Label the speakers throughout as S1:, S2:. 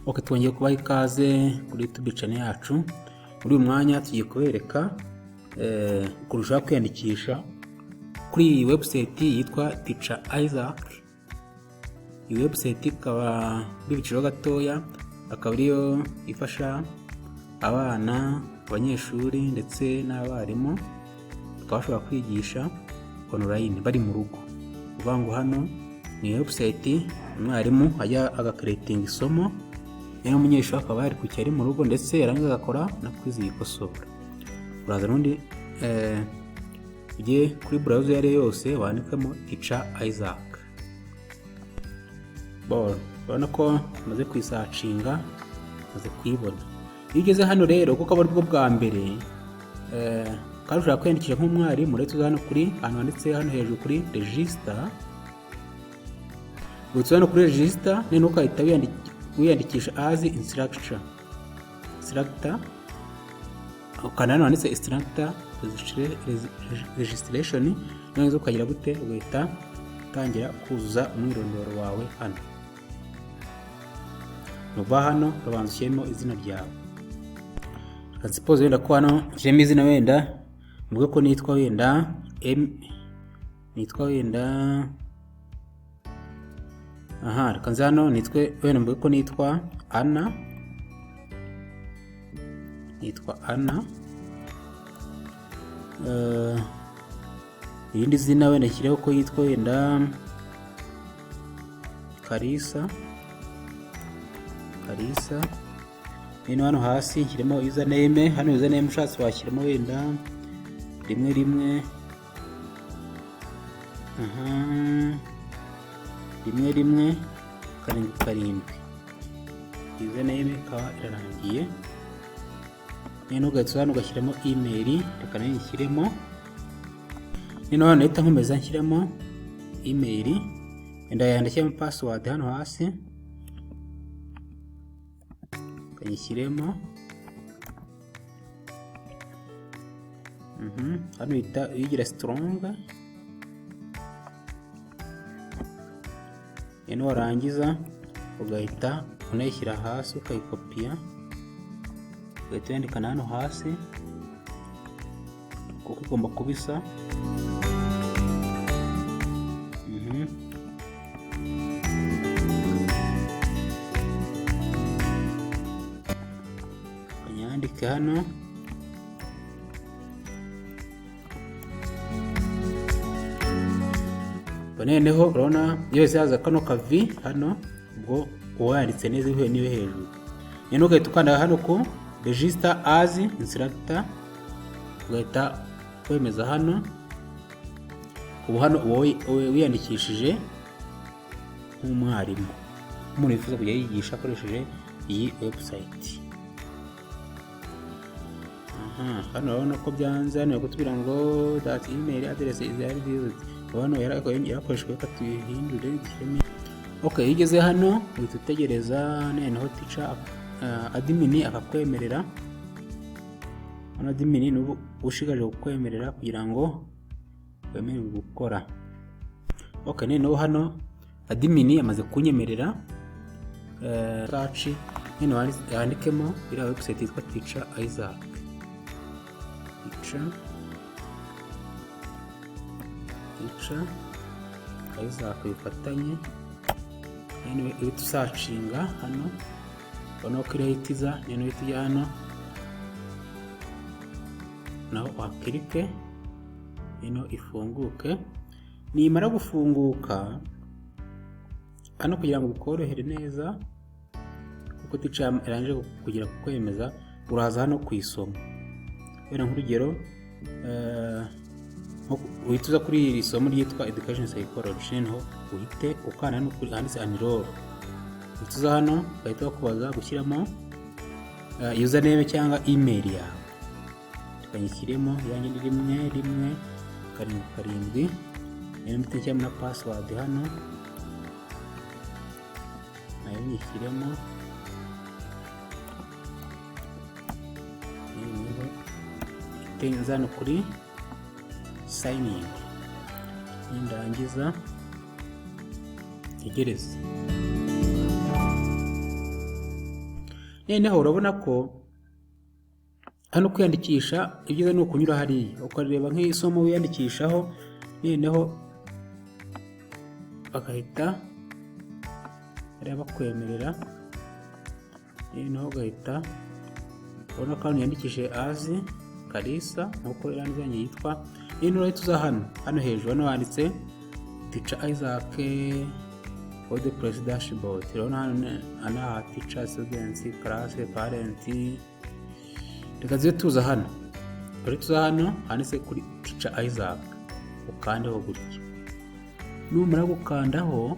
S1: Ok, twongeye kubaha ikaze kuri YouTube channel yacu. Muri uyu mwanya tugiye kubereka ukuntu ushobora kwiyandikisha kuri iyi website yitwa Teacher Isaac. Iyi website ikaba bibiciro gatoya, akaba ariyo ifasha abana, abanyeshuri ndetse n'abarimu, bakaba bashobora kwigisha online bari mu rugo. Uvuga ngo hano ni website umwarimu ajya agacreatinga isomo, rero umunyeshuri akaba yarikurikiye ari mu rugo, ndetse yarangiza agakora na quiz yikosora. Uraza n'undi ujye kuri browser iyo ari yo yose, wandikemo Teacher Isaac. Bon, urabona ko maze kuyisearchinga, maze kuyibona. Iyo ugeze hano rero, kuko aba aribwo bwa mbere kandi ushobora kwiyandikisha nk'umwarimu, uretse uza hano kuri ahantu handitse hano hejuru kuri register. Uhita hano kuri register, noneho ugahita wiyandikisha as instructor, ukanda hano handitse instructor registration. Noneho ukagira gute? Ugahita utangira kuzuza umwirondoro wawe hano. Nuva hano urabanza ushyiremo izina ryawe. Reka suppose wenda ko hano nshyiremo izina, wenda mvuge ko nitwa wenda M, nitwa wenda, aha, reka nze hano nitwe wenda mvuge ko nitwa Ana, nitwa Ana. Irindi zina wenda nshyireho ko yitwa wenda Kalisa, Kalisa. Noneho hano hasi nshyiremo username. Hano username ushatse washyiramo wenda rimwe rimwe, aha, rimwe rimwe karindwi karindwi. Username ikaba irarangiye. Noneho ugahita hano ugashyiramo email. Reka nayo nyishyiremo. Noneho hano ndahita nkomeza nshyiramo email, wenda yandikemo password hano hasi ukayishyiremo. Hano uhita uyigira strong. Noneho warangiza ugahita unayishyira hasi, ukayikopiya, ugahita uyandika hano hasi kuko igomba kuba isa. Unyandike hano. Noneho urabona yose haza kano kavi hano, ubwo uba wanditse neza ihuye n'iyo hejuru. Noneho ugahita ukanda hano ku register as instructor, ugahita wemeza hano. Ubu hano uba wiyandikishije nk'umwarimu, nk'umuntu wifuza kujya yigisha akoresheje iyi website. Aha hano urabona ko byanze. Hano bari kutubwira ngo "That email address is already used." Hano yarakoreshejwe, reka tuyihindure dushyiremo. Ok, iyo ugeze hano uhita utegereza, noneho teacher admin akakwemerera. Hano admin ni ubu ushigaje kukwemerera kugira ngo wemererwe gukora. Ok, noneho hano admin yamaze kunyemerera. Search nyine wandikemo iriya website yitwa Teacher Isaac, Teacher Isaac bifatanye. Noneho uhita usearchinga hano, ubona ko irahita iza. Noneho uhita ujya hano naho waclicke ino ifunguke. Nimara gufunguka hano, kugira ngo bikorohere neza, kuko teacher irangije kugira kukwemeza, uraza hano ku isomo. Wenda nk'urugero uhita uza kuri iri somo ryitwa education psychology, noneho uhite ukanda hano handitse enroll. Uhita uza hano, bahita bakubaza gushyiramo username cyangwa email yawe. Reka nyishyiremo iyanjye, ni rimwe rimwe karindwi karindwi. Niyo mpita nshyiramo na password hano, nayo nyishyiremo. Noneho mpite nza hano kuri sign in, nindangiza ntegereze. Noneho urabona ko hano kwiyandikisha, ibyiza ni ukunyura hariya ukareba nk'isomo wiyandikishaho, noneho bagahita hariya bakwemerera, noneho ugahita ubona ko hano yandikishije azi Kalisa nk'uko irangi yanjye yitwa. Noneho urahita uza hano hejuru, hano handitse Teacher Isaac WordPress dashboard. Urabona hano aha teacher, students, class, parent. Reka tuze tuza hano, urahita uza hano handitse kuri Teacher Isaac, ukandeho gutya. Numara gukandaho,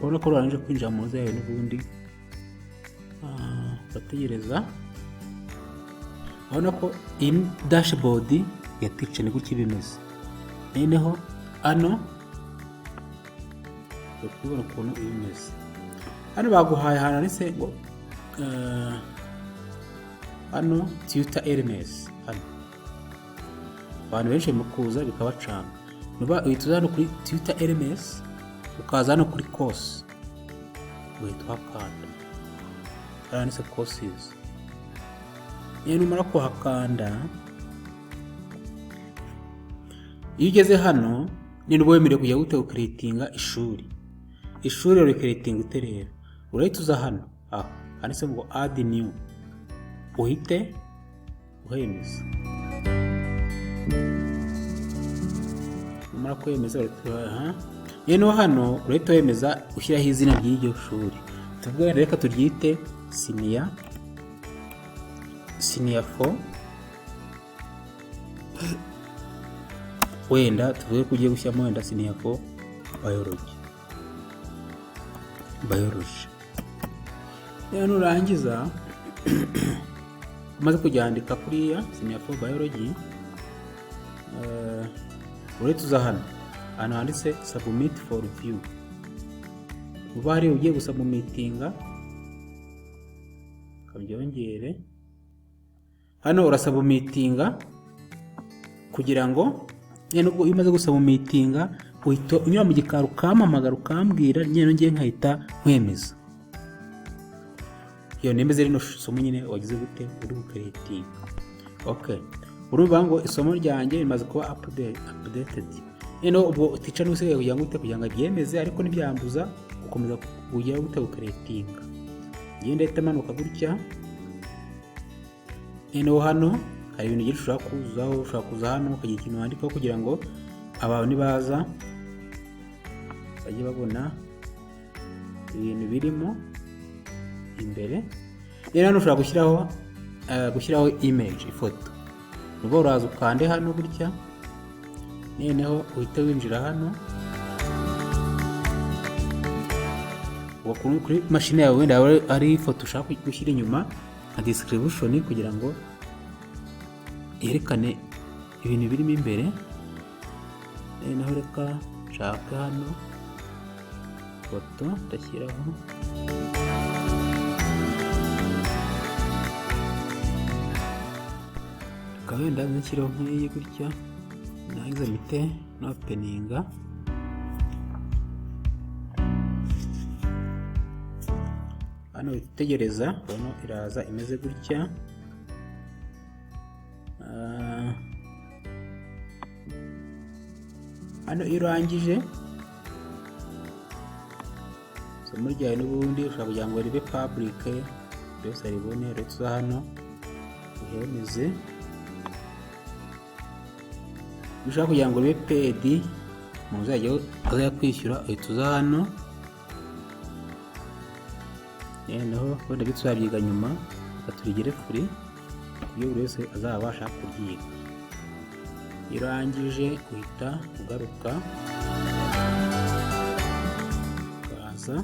S1: urabona ko urangije kwinjira mu nzu yawe n'ubundi urategereza. Urabona ko iyi dashboard ya teacher ni gutya iba imeze. Noneho hano uri kubibona ukuntu iba imeze. Hano baguhaye ahantu handitse ngo hano tutor LMS. Hano abantu benshi mu kuza bikabacanga. Nuba uhita uza hano kuri tutor LMS, ukaza hano kuri course, ugahita uhakanda hariya handitse courses. Niyo numara kuhakanda, iyo ugeze hano nibwo wemerewe kujya gute gucreatinga ishuri. Ishuri uricreatinga ute rero? Urahita uza hano aha handitse ngo add new, uhite uhemeza. Numara kwemeza, aha noneho hano urahita wemeza ushyiraho izina ry'iryo shuri. Tuvuge reka turyite senior 4. Wenda tuvuge ko ugiye gushyiramo wenda senior 4 biology. Rero nurangiza, umaze kuryandika kuriya senior 4 biology, urahita uza hano ahantu handitse submit for review. Uba hari ugiye gusubmittinga, kabyongere hano urasubmittinga kugira ngo nyine ubwo iyo umaze gusubmittinga uhita unyura mu gikari ukampamagara, ukambwira, nyine ngiye nkahita nkwemeza. Iyo nemeze rino somo nyine wagize gute uri gucreatinga. Okay, urumva ngo isomo ryanjye rimaze kuba updated. Noneho ubwo teacher n'usigaye kugira ngo ute kugira ngo abyemeze, ariko ntibyambuza gukomeza kugira gute gucreatinga. Ngenda ahita amanuka gutya. Noneho hano hari ibintu byinshi ushobora kuzaho. Ushobora kuza hano ukagira ikintu wandikaho kugira ngo abantu nibaza bajye babona ibintu birimo imbere. Rero hano ushobora gushyiraho image, ifoto. Nubwo uraza ukande hano gutya, noneho uhite winjira hano kuri mashini yawe, wenda ari ifoto ushaka gushyira inyuma nka description kugira ngo yerekane ibintu birimo imbere. Noneho reka nshake hano foto ndashyiraho. Reka wenda nshyireho nk'iyi gutya, nangiza mpite nopeninga. Hano witegereza, ubona iraza imeze gutya. Hano iyo urangije isomo ryawe n'ubundi ushobora kugira ngo ribe public, buri wese aribone. Uretse uza hano uhemeze. Iyo ushaka kugira ngo ribe paid, umuntu uzajya azajya kwishyura, uhita uza hano. Noneho wenda byo tuzabyiga nyuma, reka turigire free ku buryo buri wese azabasha kuryiga. Iyo urangije uhita ugaruka ukaza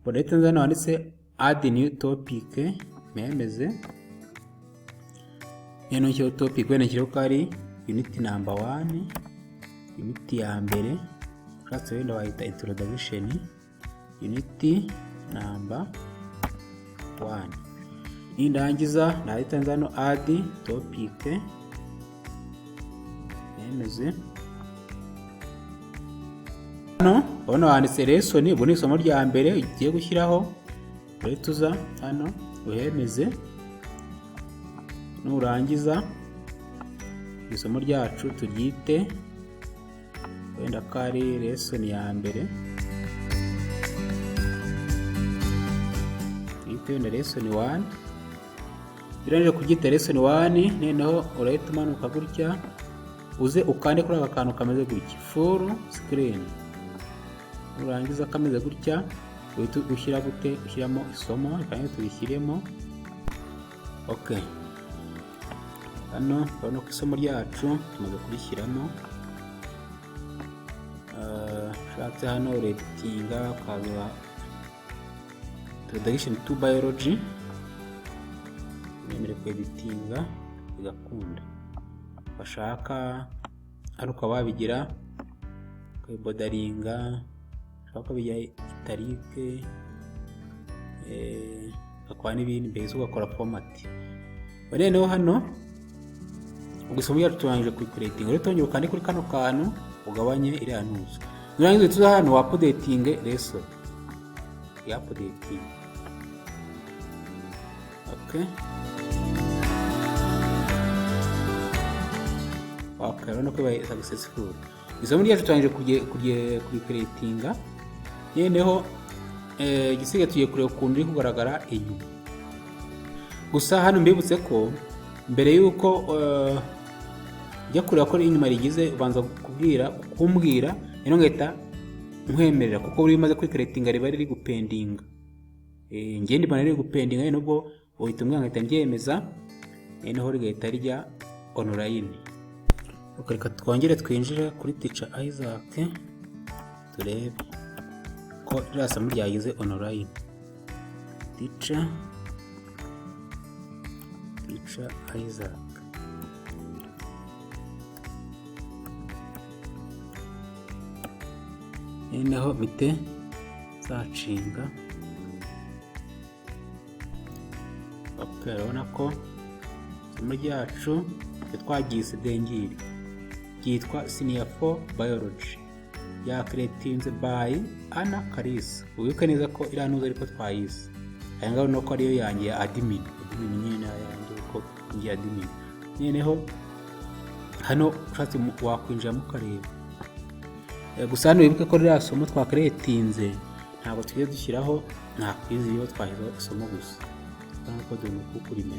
S1: urahita nza hano handitse add new topic, memeze. Noneho nshyiraho topic, wenda nshyiraho ko ari unit number 1, unit ya mbere. Ushatse wenda wahita introduction, unit number 1. Nindangiza nahita nza hano add topic, nemeze. Hano urabona wanditse lesson, ubu ni isomo rya mbere ugiye gushyiraho. Urahita uza hano uhemeze, nurangiza isomo ryacu turyite wenda ko ari lesson ya mbere, tuyite wenda lesson 1. Birangije kuryita lesson 1, noneho urahita umanuka gutya, uze ukande kuri aka kantu kameze gutya, full screen. Nurangiza kameze gutya, uhita ushyira gute? Ushyiramo isomo, reka turishyiremo. Okay, hano urabona ko isomo ryacu tumaze kurishyiramo. Ushatse hano ureditinga, ukaza introduction to biology, nemere kweditinga bigakunda. Washaka hano ukaba wabigira, ukabibodaringa, ushaka ukabigira italic, ugakora n'ibindi, mbese ugakora format. Noneho hano ubwo isomo ryacu turangije kuricreatinga, rero tongera ukande kuri kano kantu ugabanye iriya ntuzo. Nurangiza uhita uza hano waupdatinge lesson, yaupdatinge. Okay, urabona ko ibaye successful. Isomo ryacu turangije kuricreatinga. Noneho igisigaye tugiye kureba ukuntu riri kugaragara inyuma. Gusa hano mbibutse ko mbere y'uko ujya kureba ko inyuma rigize, ubanza kubwira kumbwira, rero ngahita nkwemerera, kuko buri umaze kuricreatinga riba riri gupendinga. Njye mbona riri gupendinga, nubwo uhita umbwira ngahita mbyemeza, noneho rigahita rijya online. Reka twongere twinjire kuri Teacher Isaac turebe ko ririya somo ryagize online. Teacher Isaac, noneho mite zacinga. Okay, urabona ko isomo ryacu twagize dengiri ryitwa Senior 4 Biology, yacreatinze by Anna Kalisa. Wibuke neza ko iriya ntuzo ariko twayize, aya ngaho nuko ariyo yanjye ya admin. Admin nyine yanjye, kuko ngiye admin. Noneho hano ushatse wakwinjiramo ukareba. Gusa hano wibuke ko ririya somo twacreatinze ntabwo tujye dushyiraho, nta quiz iriho, twashyizeho isomo gusa. Urabona ko dore uko rimeze.